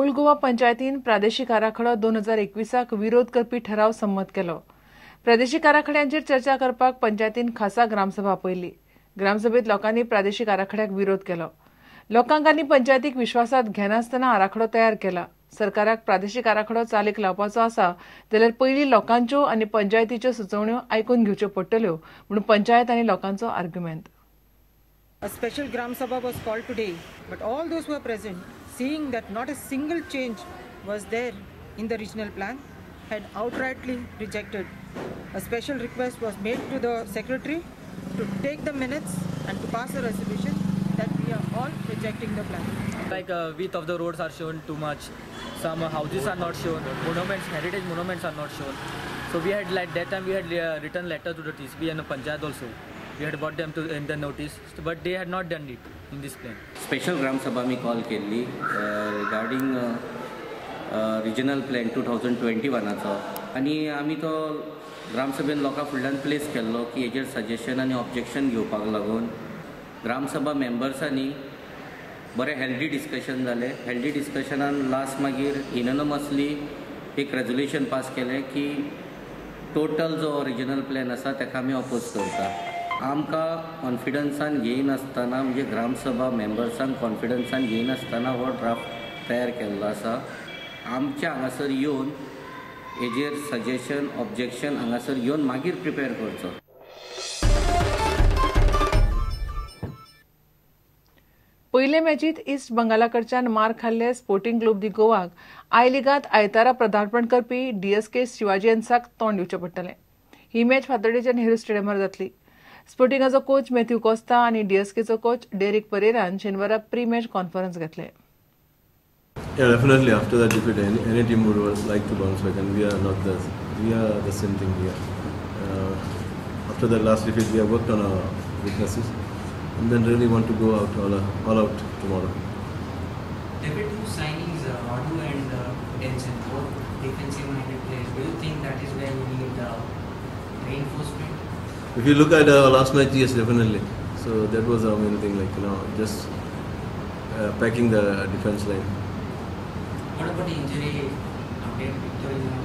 Old Goa पंचायतीन प्रादेशीक आराखडो 2021 विरोध करपी ठराव संमत केलो. प्रादेशीक आराखड्यांचेर चर्चा करपाक पंचायतीन खासा ग्रामसभा आपयली. ग्रामसभेत लोकांनी प्रादेशीक आराखड्याक विरोध केलो. लोकांक आनी पंचायतीक विश्वासात घेनासतना आराखडो तयार केला. सरकाराक प्रादेशीक आराखडो चालीक लावपाचो आसा जाल्यार पयलीं लोकांच्यो आनी पंचायतीच्यो सुचोवण्यो आयकून घेवच्यो पडटल्यो म्हणून पंचायत आनी लोकांचो argument. A special Gram Sabha was called today, but all those who were present, seeing that not a single change was there in the regional plan, had outrightly rejected. A special request was made to the secretary to take the minutes and to pass a resolution that we are all rejecting the plan. Like width of the roads are shown too much, some houses are not shown, monuments, heritage monuments are not shown. So we had, like that time we had written letter to the TCB and the Panchayat also. We had brought them to in the notice, but they had not done it in this plan. Special Gram Sabha me call केल्ली regarding regional plan 2021 आनी आमी तो ग्रामसभेन लोकां फुडल्यान place केल्लो की हेजेर suggestion आनी ऑब्जेक्शन घेवपाक लागून ग्रामसभा मेंबर्सांनी बरें हेल्दी डिस्कशन जालें. हेल्दी डिस्कशनान लास्ट मागीर युनॅनिमसली एक रेजोल्युशन पास केलें की टोटल जो रिजनल प्लॅन आसा ताका आमी ऑपोज करता. आमकां कॉन्फिडन्सान घेयनासतना, म्हणजे ग्रामसभा मेंबर्सांक कॉन्फिडन्सान घेयनासतना हो ड्राफ्ट तयार केल्लो आसा. आमच्या हांगासर येवन हेजेर सजेशन ऑब्जेक्शन हांगासर येवन मागीर प्रिपेर करचो. पयले मॅचीत ईस्ट बंगाला कडच्यान मार खाल्ले स्पोर्टिंग क्लब दी गोवाक I लिगांत आयतारा पदार्पण करपी डीएसके शिवाजीयन्साक तोंड दिवचें पडटलें. ही मॅच फातर्डेच्या नेहरू स्टेडियमार जातली. स्पोर्टिंगाचो कोच मॅथ्यू कोस्ता आनी डीएसकेचो कोच डेरिक परेरान शेनवारा प्री मॅच कॉन्फरन्स घेतले. Yeah, definitely. After that defeat, any team would like to bounce back, and we are not the we are the same thing here. After the last defeat, we have worked on our weaknesses, and then really want to go out all out tomorrow. There were two signings, Radu and Denson, both defensive-minded players. Do you think that is where you need reinforcement? If you look at our last match, yes, definitely. So that was our main thing, like, you know, just packing the defense line. What about the injury update? Victorino?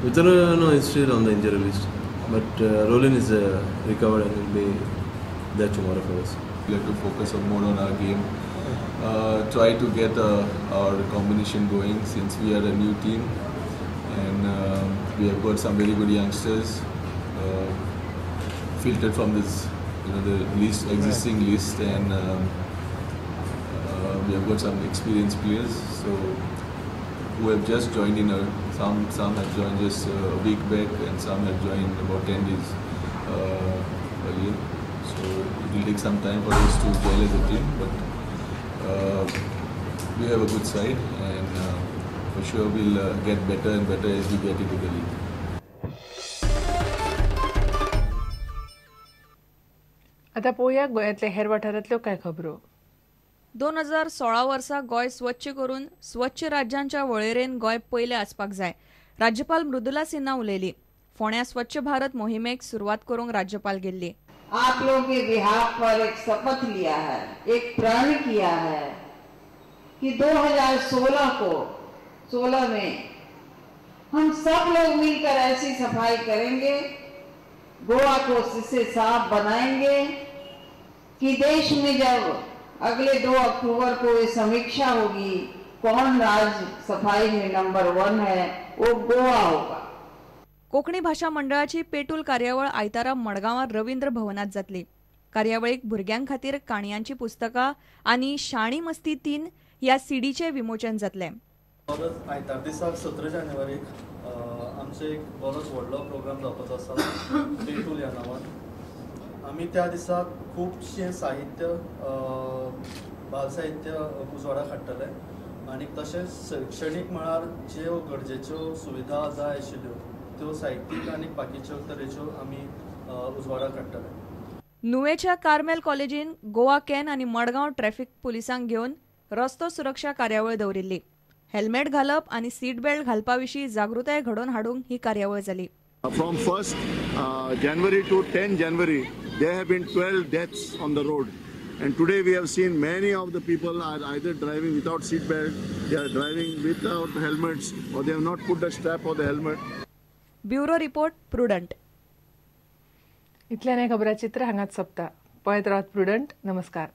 Victorino is still on the injury list, but Rolin is recovered and will be there tomorrow for us. We have to focus on more on our game. Try to get our combination going, since we are a new team and we have got some very good youngsters filtered from this, you know, the list, existing list, and we have got some experienced players, so who have just joined in. Some have joined just a week back, and some have joined about 10 days earlier. So it will take some time for us to gel as a team, but we have a good side, and for sure we'll get better and better as we get into the league. आता पळोवया गोंयांतल्या हेर वाठारांतल्यो कांय खबरो. 2016 वर्सा गोंय स्वच्छ करून स्वच्छ राज्यांच्या वळेरेन गोंय पयलें आसपाक जाय, राज्यपाल मृदुला सिन्हा उलयली. फोंड्या स्वच्छ भारत मोहिमेक सुरवात करूंक राज्यपाल गेल्ली. आप लोगों के बिहाफ पर एक शपथ लिया है, एक प्रण किया है कि 2016 को 16 में हम सब लोग मिलकर ऐसी सफाई करेंगे, गोवा को इससे साफ बनाएंगे कि देश में जब अगले 2 अक्टूबर को ये समीक्षा होगी कौन राज्य सफाई में नंबर 1 है, वो गोवा होगा. कोंकणी भाशा मंडळाची पेटूल कार्यावळ आयतारा मडगांवां रवींद्र भवनात जातली. कार्यावळीक भुरग्यां खातीर काणयांची पुस्तकां आनी शाणी मस्ती 3 ह्या सीडीचें विमोचन जातलें. आयतार दिसा 17 जानेवारीक आमचो एक बरोच व्हडलो प्रोग्राम जावपाचो आसा पेटूल ह्या नांवान. आमी त्या दिसा खुबशें साहित्य, बाल साहित्य उजवाडाक हाडटले आनी तशेंच शैक्षणीक मळार ज्यो गरजेच्यो सुविधा जाय आशिल्ल्यो त्यो साहित्यीक आनी बाकीच्यो तरेच्यो आमी उजवाडाक हाडटले. नुवेच्या कार्मेल कॉलेजीन गोवा can आनी मडगांव ट्रॅफिक पुलिसांक घेवन रस्तो सुरक्षा कार्यावळ दवरिल्ली. हेल्मेट घालप आनी सीट बेल्ट घालपा विशीं जागृताय घडोवन हाडूंक ही कार्यावळ जाली. From 1st January to 10 January, there have been 12 deaths on the road, And today we have seen many of the people are either driving without seat belt, they are driving without helmets, or they have not put the strap of the helmet. Bureau report, Prudent. इतल्यान हें खबराचित्र हांगाच सोंपता. पळयत रावात prudent. नमस्कार.